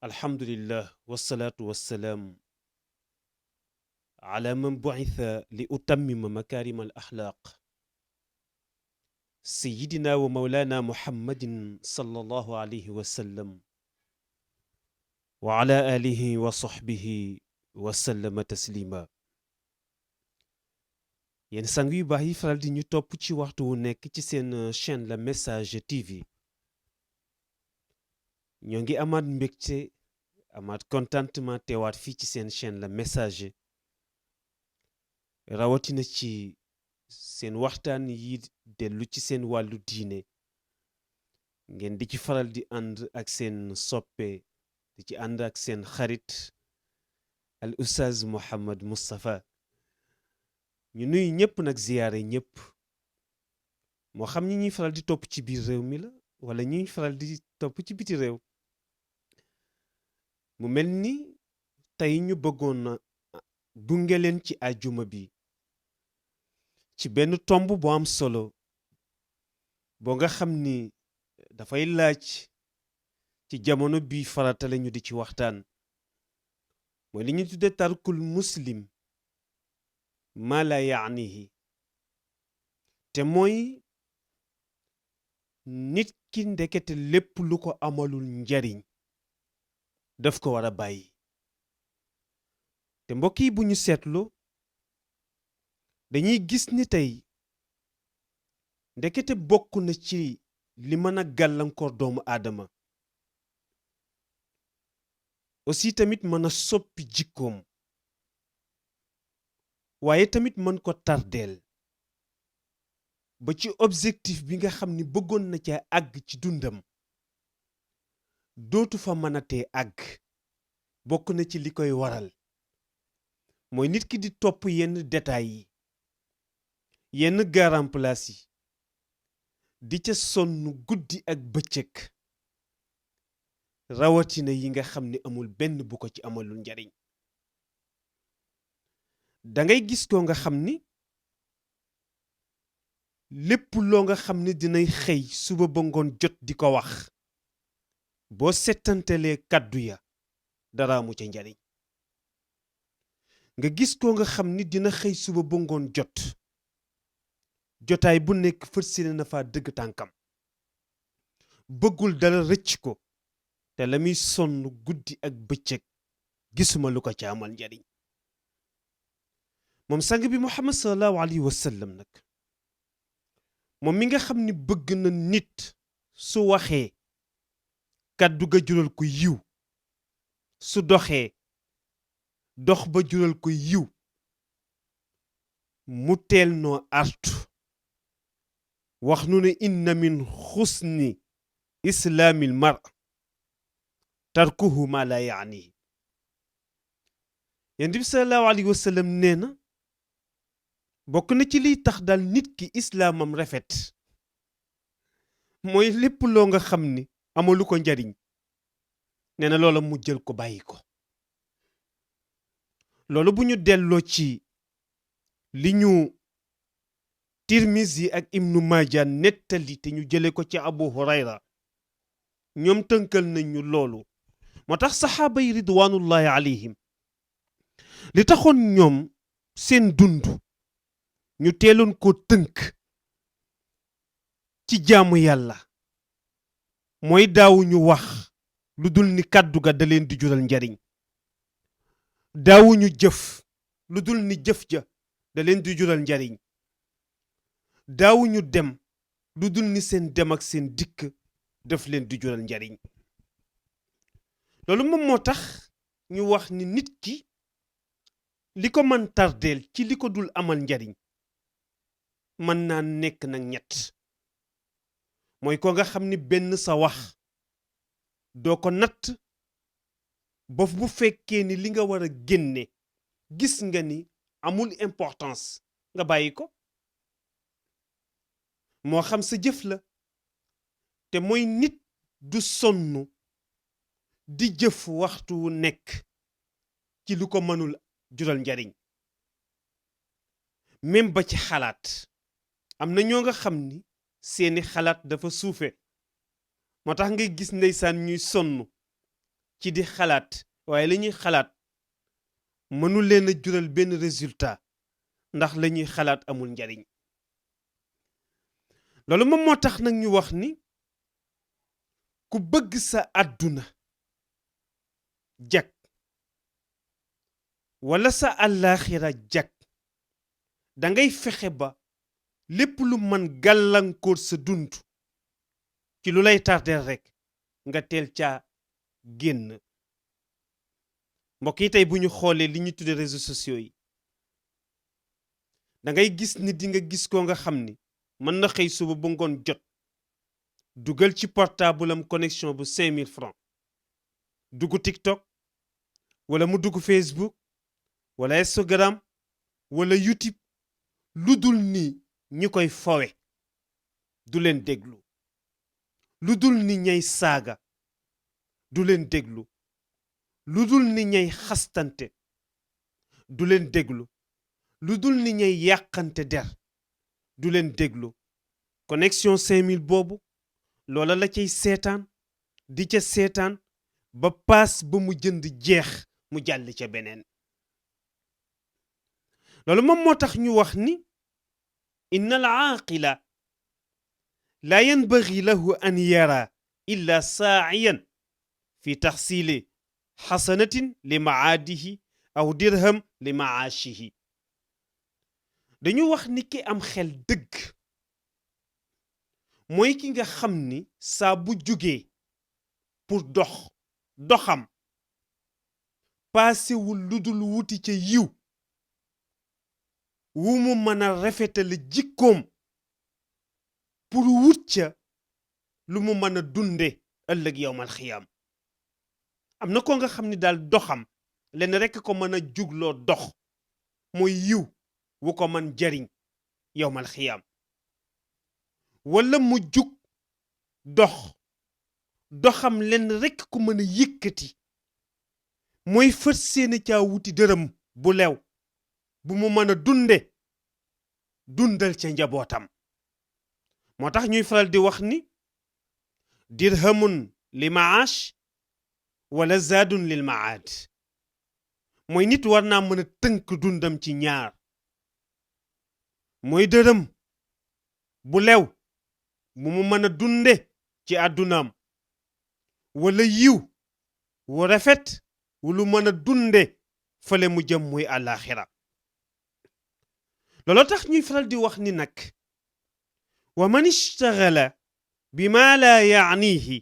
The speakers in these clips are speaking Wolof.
alhamdulillah wasalaatu wasalaam ala man bu'itha li utammima makaarima al axlaaq sayidina wa mawlana muhammadin sallallahu alayhi wa sallam wa ala alihi wa sahbihi wa sallama taslima yéen sang yu baax yi faral di ñu topp ci waxtu wu nekk ci seen chaîne la message TV ñoo ngi amaat mbégte amaat contentement teewaat fii ci seen chaîne la message rawatina ci seen waxtaan yi dellu ci seen wàllu diine ngeen di ci faral di ànd ak seen soppe di ci ànd ak seen xarit al ustaz Mouhammad Moustapha ñu nuyu ñëpp nag ziyaare ñëpp moo xam ñi ñuy faral di topp ci biir réew mi la wala ñi ñuy faral di topp ci biti réew mu mel ni tey ñu bëggoon na gunge leen ci àjjuma bi ci benn tomb bu am solo boo nga xam ni dafay laaj ci jamono bi farata la ñu di ci waxtaan mooy li ñu tudde tarkul muslim maa la yaanihi te mooy nit ki ndekete lépp lu ko amalul njariñ daf ko war a bàyyi te mbokk yi bu ñu seetlu dañuy gis ni tey ndekete bokk na ci li mën a gàllankoor doomu aadama aussi tamit mën a soppi jikkoom waaye tamit mën ko tardeel ba ci objectif bi nga xam ni bëggoon na ca àgg ci dundam dootu fa mën a tee àgg bokk na ci li koy waral mooy nit ki di topp yenn détails yi yenn garan place yi di ca sonn guddi ak bëccëg rawatina yi nga xam ni amul benn bu ko ci amalul njariñ dangay gis ko nga xam ni lépp loo nga xam ni dinay xëy suba ba ngoon jot di ko wax boo settantelee kàddu ya dara mu ca njariñ nga gis ko nga xam ni dina xëy suba ba ngoon jot jotaay bu nekk fërsine na fa dëgg tànkam bëggul dara rëcc ko te la muy sonn guddi ak bëccëg gisuma lu ko ca amal njariñ moom sang bi Muhammad sallallahu alayhi wa sallam nag moom mi nga xam ni bëgg na nit su waxee kàddu ga jural ko yiw su doxee dox ba jural ko yiw mu teel noo artu wax nu ne inna min xusni islaamil mar tarkuhu ma la yaanihi yonent bi sallallahu alayhi wa sallam nee na bokk na ci liy tax daal nit ki islaamam rafet mooy lépp loo nga xam ni amalu ko njariñ nee na loola mu jël ko bàyyi ko loolu bu ñu delloo ci li ñu Tirmizi ak Ibnu Maaja nettali te ñu jële ko ci Abu Hurayra ñoom tënkal nañ ñu loolu moo tax saxaaba yi ridwanullahi alayhim li taxoon ñoom seen dund ñu teeloon ko tënk ci jaamu yàlla mooy daawuñu wax lu dul ni kàddu ga da leen di jural njariñ daawuñu jëf lu dul ni jëf ja da leen di jural njariñ daawuñu dem lu dul ni seen dem ak seen dikk daf leen di jural njariñ loolu moom moo tax ñu wax ni nit ki li ko mën tardeel ci li ko dul amal njariñ mën naa nekk nag ñett mooy ko nga xam ni benn sa wax doo ko natt ba bu fekkee ni li nga war a génne gis nga ni amul importance nga bàyyi ko moo xam sa jëf la te mooy nit du sonn di jëf waxtu wu nekk ci lu ko mënul jural njariñ même ba ci xalaat am na ñoo nga xam ni seeni xalaat dafa suufe moo tax ngay gis ndeysaan ñuy sonn ci di xalaat waaye li ñuy xalaat mënul leen a jural benn résultat ndax la ñuy xalaat amul njariñ loolu moom moo tax nag ñu wax ni ku bëgg sa àdduna jag wala sa àllaaxira jag dangay fexe ba lépp lu mën gàllankoor sa dund ci lu lay tardeel rekk nga teel caa génn mbokk yi tey bu ñu xoolee li ñu tudde réseaux sociaux yi dangay gis ni di nga gis ko nga xam ni mën na xëy suba ba ngoon jot dugal ci portable am connexion bu 5000 francs dugg TikTok wala mu dugg Facebook wala Instagram wala YouTube lu dul ni ñi koy fowe du leen déglu lu dul ni ñay saaga du leen déglu lu dul ni ñay xastante du leen déglu lu dul ni ñay yàqante der du leen déglu connexion 5000 boobu loola la cay seetaan di ca seetaan ba paas ba mu jënd jeex mu jàll ca beneen loolu moom moo tax ñu wax ni inna al aaqila laa yanbaghi lahu an yara illa saa'iyan fi taxsili xasanatin li maadihi aw dirham li maashihi dañu wax ni ki am xel dëgg mooy ki nga xam ni saa bu jógee pour doxam paasewul lu dul wuti ca yiw wu mu mën a rafetale jikkoom pour wut ca lu mu mën a dunde ëllëg yowmal xiyaam am na ko nga xam ni daal doxam leen rekk ko mën a jugloo dox mooy yiw wu ko mën jariñ yowmal xiyaam wala mu jug doxam leen rekk ku mën a yëkkati mooy fët seeni caa wuti dërëm bu lew bu mu mën a dundal ca njabootam moo tax ñuy faral di wax ni dirhamun li maash wala zaadun lil maad mooy nit war naa mën a tënk dundam ci ñaar mooy dërëm bu lew bu mu mën a dunde ci àddunaam wala yiw wu rafet wu lu mën a dunde fale mu jëm muy àllaaxira looloo tax ñuy faral di wax ni nag wa man ishtaghala bi ma laa yaanihi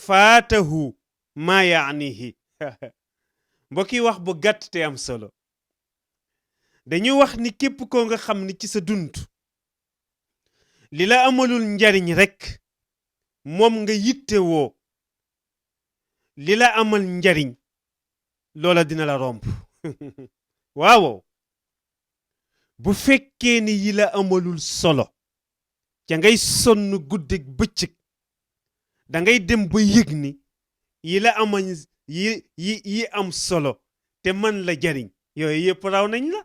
faatahu maa yaanihi mbokki wax bu gàtt te am solo dañuy wax ni képp ko nga xam ni ci sa dund li la amalul njariñ rekk moom nga yittewoo li la amal njariñ loola dina la romb waaw bu fekkee ni yi la amalul solo ca ngay sonn guddeeg bëccëg dangay dem ba yëg ni yi la amal yi am solo te man la jariñ yooyu yëpp raw nañ la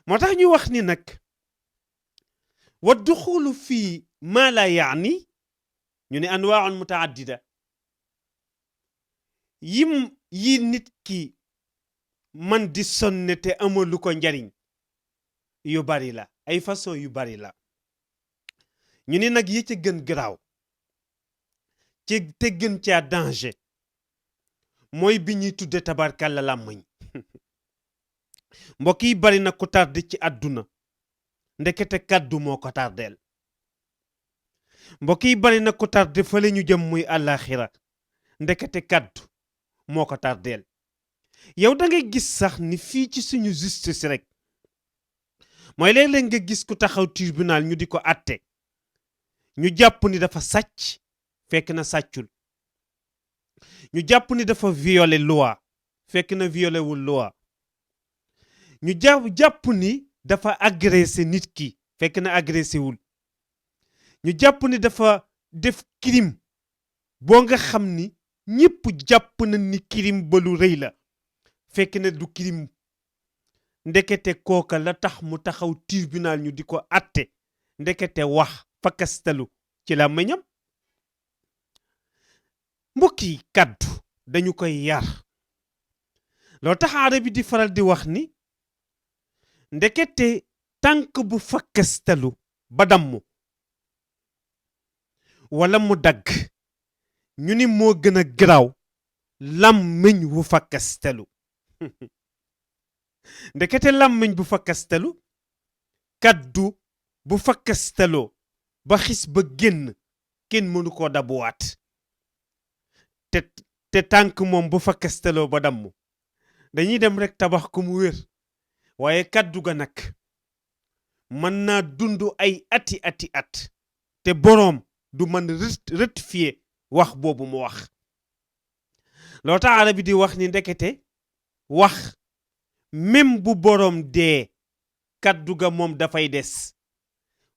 moo tax ñu wax ni nag wa duxulu fii ma la yaani ñu ne anwaaun mutaaddida yi nit ki man di sonne te amalu ko njariñ yu bari la ay façon yu bari la ñu ne nag yi ca gën garaaw ci te gën caa danger mooy bi ñuy tudde tabarkàlla làmmiñ mbokk yi bari na ku tardé ci àdduna ndekete kàddu moo ko tardeel mbokk yi bari na ku tardé fële ñu jëm muy àllaaxira ndekete kàddu moo ko tardeel yow da ngay gis sax ni fii ci suñu justice rek mooy léeg-léeg nga gis ku taxaw tribunal ñu di ko àtte ñu jàpp ni dafa sàcc fekk na sàccul ñu jàpp ni dafa violé loi fekk na violé wul loi ñu jàpp ni dafa agressé nit ki fekk na agressé wul ñu jàpp ni dafa def crime boo nga xam ni ñépp jàpp na ni crime ba lu rëy la fekk na du crime ndekete kooka la tax mu taxaw tribunal ñu di ko àtte ndekete wax fakastalu ci la meñam mbokk yi kàddu dañu koy yar loo tax arab bi di faral di wax ni ndekete tànk bu fakkastalu ba damm wala mu dagg ñu ni moo gën a garaaw làmmiñ wu fakkastalu ndekete làmmiñ bu fakkastalu kaddu bu fakkastaloo ba xis ba génn kenn mënu koo dabuwaat te tànk moom bu fakkastaloo ba damm dañuy dem rek tabax ko mu wér waaye kaddu ga nag mën naa dund ay ati at te boroom du mën rectifier wax boobu mu wax loo tax arab bi di wax ni ndekete wax même bu boroom dee kaddu ga moom dafay des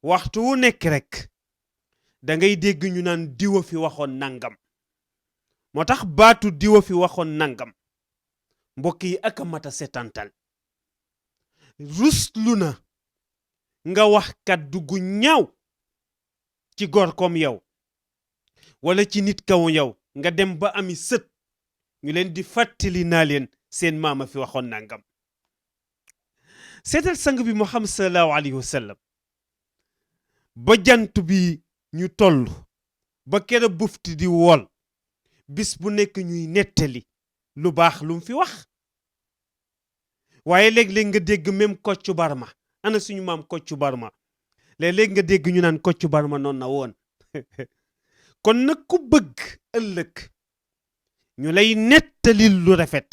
waxtu wu nekk rek da ngay dégg ñu naan diwa fi waxoon nangam moo tax baatu diwa fi waxoon nangam mbokk yi ak a mat a setantal ruslu na nga wax kaddu gu ñaaw ci góor comme yow wala ci nit kaw yow nga dem ba ami sët ñu leen di fàttali naa leen seen maama fi waxoon nangam seetal sang bi Muhammad sallallahu alayhi wa sallam ba jant bi ñu toll ba kera bufti di wol bis bu nekk ñuy nettali lu baax lu mu fi wax waaye léeg-léeg nga dégg même Kocc Barma ana suñu maam Kocc Barma léeg-léeg nga dégg ñu naan Kocc Barma noonu na woon kon nag ku bëgg ëllëg ñu lay nettali lu rafet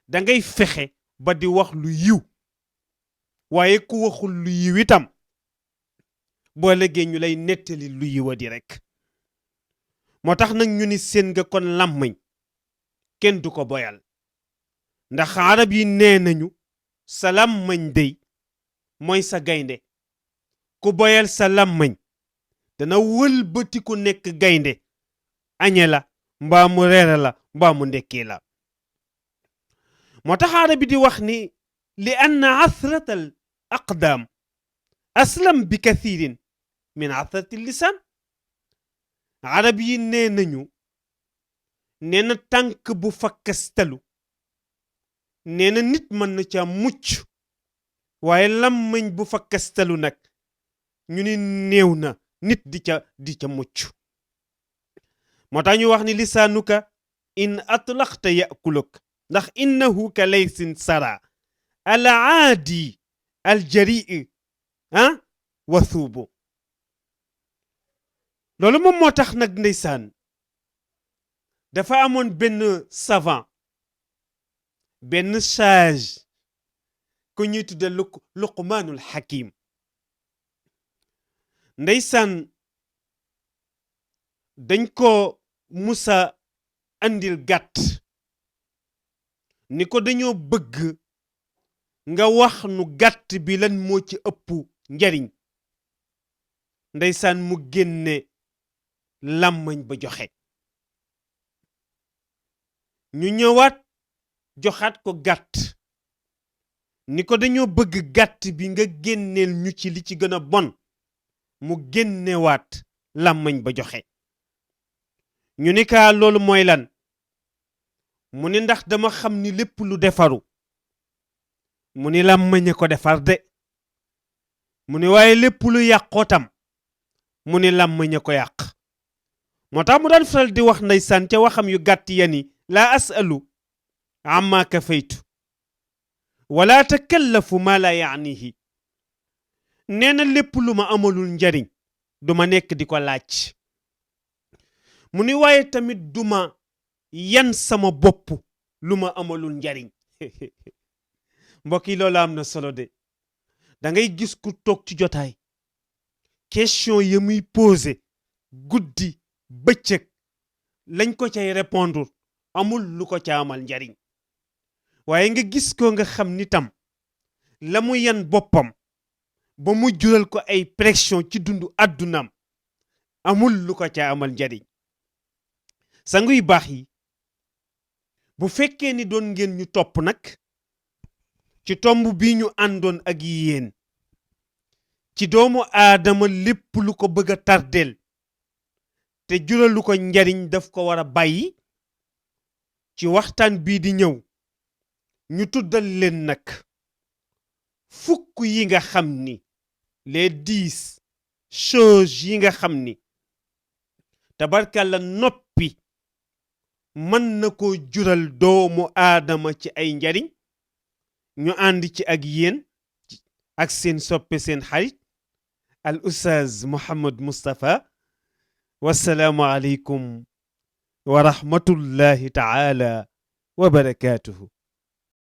da ngay fexe ba di wax lu yiw waaye ku waxul lu yiw itam boo léegi ñu lay nettali lu yiwa di rek moo tax nag ñu ni seen nga kon làmmiñ kenn du ko boyal ndax arab yi nee nañu sa làmmiñ dey mooy sa gaynde ku boyal sa làmmiñ dana wëlbati ku nekk gaynde añe la mbaa mu reere la mbaa mu ndekkee la moo tax arab bi di wax ni li anna asratal aqdaam aslam bi kathirin min asrati lisaan arab yi nee nañu nee na tànk bu fakkastalu nee na nit mën na ca mucc waaye làmmiñ bu fakkastalu nag ñu ni néew na nit di ca mucc moo tax ñu wax ni lisaanuka in atlaqta yakuluk ndax innahu ka laysin sara al aadi al jarii wa thuubu loolu moom moo tax nag ndeysaan dafa amoon benn savant benn sage ku ñuy tudde luqmaanul hakim ndeysaan dañ ko musa andil gàtt ni ko dañoo bëgg nga wax nu gàtt bi lan moo ci ëpp njariñ ndeysaan mu génne làmmañ ba joxe ñu ñëwaat joxaat ko gàtt ni ko dañoo bëgg gàtt bi nga génneel ñu ci li ci gën a bon mu génnewaat làmmañ ba joxe ñu ni kaa loolu mooy lan mu ni ndax dama xam ni lépp lu defaru mu ni làmmañ ko defar de mu ni waaye lépp lu yàqoo tam mu ni làmmañ ko yàq moo tax mu daan faral di wax ndeysaan ca waxam yu gàtt ya ni laa asalu amma kafaytu wala takallafu ma la yaanihi nee na lépp lu ma amalul njariñ duma nekk di ko laaj mu ni waaye tamit duma yan sama bopp lu ma amalul njariñ mbokk yi loolu am na solo de da ngay gis ku toog ci jotaay question ya muy posé guddi bëccëg lañ ko cay répondre amul lu ko ca amal njariñ waaye nga gis ko nga xam ni tam la mu yan boppam ba mu jural ko ay pression ci dundu àddunaam amul lu ko ca amal njariñ sanguy baax yi bu fekkee ni doon ngeen ñu topp nag ci tomb bi ñu àndoon ak yéen ci doomu aadama lépp lu ko bëgg a tardeel te juralu ko njariñ daf ko war a bàyyi. ci waxtaan bii di ñëw ñu tuddal leen nag fukk yi nga xam ni les 10 choses yi nga xam ni tabarkalla noppi mën na ko jural doomu aadama ci ay njariñ ñu ànd ci ak yéen ak seen soppe seen xarit al ustaaz Mouhammad Moustapha wassalaamu aleykum wa rahmatullahi taala wa barakatuhu